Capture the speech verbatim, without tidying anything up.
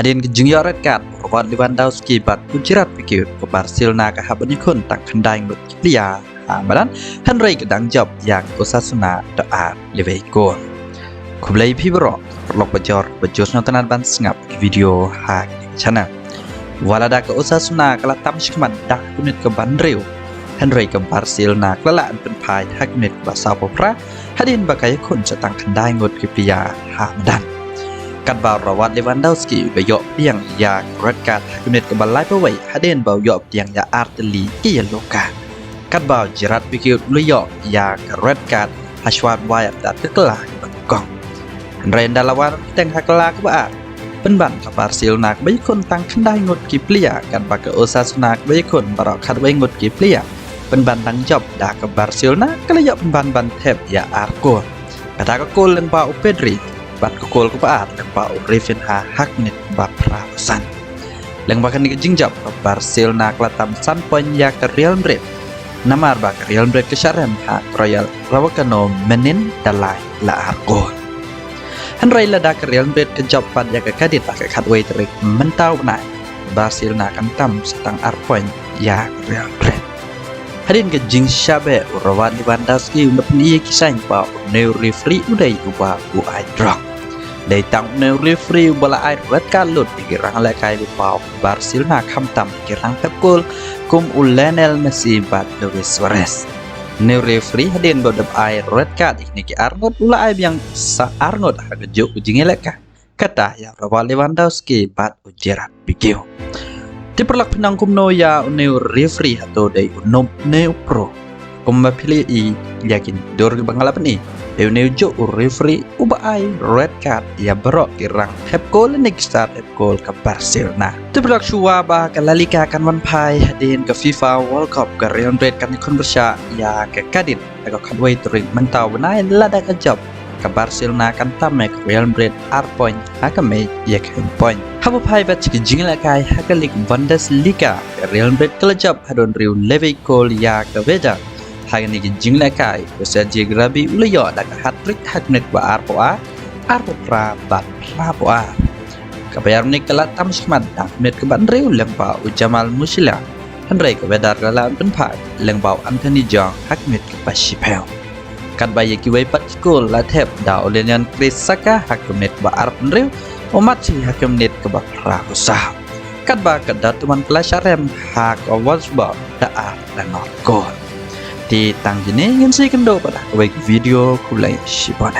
Hadien ka jingïoh red card, Robert Lewandowski bad u Gerard Pique, ka Barcelona ka hap ban ïakhun tang khyndai ngut ki player ha madan, hynrei ka dang jop ïa ka Osasuna da ar level kol. Khublei phi baroh, paralok bajor, bajor sngewtynnat ban sngap ki video ha kane ka channel. Wat lada ka Osasuna ka la tam shakhmat da ka minit kaba hynriew, hynrei ka Barcelona ka la lah ban pynphai ha ka minit kaba sawphew phra, hadien ba ka ïakhun sa tang khyndai ngut ki player ha madan. Katba Robert Lewandowski u la ïoh pdiang ïa ka red card ha ka minit kaba laiphew wei, hadien ba u ïoh pdiang ïa ar tylli ki yellow card. Katba u Gerard Pique u la ïoh ïa ka red card ha shuwa ba ïa ka kylla kaba nyngkong. Hynrei ynda la wan bteng ha kylla kaba ar, pynban ka Barcelona kaba ïakhun tang khyndai ngut ki player, katba ka Osasuna kaba ïakhun baroh khatwei ngut ki player, pynban dang jop da ka Barcelona ka la ïoh pynban ban thep ïa ar kol. Kata ka kol lyngba u Pedri, bad ka kol kaba ar lyngba u Raphinha ha ka minit kaba phra phew san. Lyngba kane ka jingjop, ka Barcelona ka la tam san point ïa ka Real Madrid, namar ba ka Real Madrid ka shah rem ha ka Rayo Vallecano mynnin da lai la ar kol. Hynrei lada ka Real Madrid ka jop pat ïa ka Cadiz ha ka khatwei tarik mynta u bnai, Barcelona kan tam sa tang ar point ïa ka Real Madrid. Hadien ka jingshah beh, u Robert Lewandowski u la pyni ïa ki sign ba une u referee u dei uba u ai drok. Dei tang une u referee uba la ai red card lut ïa ki rangïalehkai ba u Barcelona, khamtam ki rangthep kol kum u Lionel Messi bad Luis Suarez. Une u referee hadien ba u dep ai red card ïa kine ki ar ngut, u la ai biang sa ar ngut ha kajuh ka jingïalehkai, kata ïa u Robert Lewandowski bad u Gerard Pique. Te paralok, phi nang kumno ïa une u referee, hato dei u num ne u pro? Kumba phi la ïohi ïa kine ki dur kiba nga la pyni, dei une u juh u referee uba ai red card ïa baroh ki rangthep kol ne ki star thep kol ka Barcelona. Te paralok, shuwa ba ka La Liga kan wan phai hadien ka FIFA World Cup, ka Real Madrid kan ïakhun pyrshah ïa ka Cadiz ha ka khatwei tarik mynta u bnai lada ka jop, ka Barcelona kan tam ïa ka Real Madrid ar point ha ka mei ïa ka hynñiew point. Haba phai bad sha ki jingïalehkai ha ka Liga Bundesliga, ka Real Madrid ka la jop hadien hynriew level kol ïa ka Werder. Ha kane ka jingïalehkai, u Serge Gnabry u la ïoh da ka hat-trick ha ka minit ba arphew ar, arphew phra bad phra phew ar. Ka Bayern Munich ka la tam shakhmat da ka minit kaba hynriew lyngba u Jamal Musiala, hynrei ka Werder ka la lah ban pynphai lyngba u Anthony Jong ha ka minit kaba shiphew. Katba ïa kiwei pat ki kol la thep da u Leandro Saka ha ka minit ba arphew hynriew, u Marti ha ka minit kaba phra phew saw. Katba ka Dortmund ka la shah rem ha ka Wolfsburg da ar la nod kol. Te tang kine, ngin sa ïakynduh pat ha kawei ka video, khublei shibun.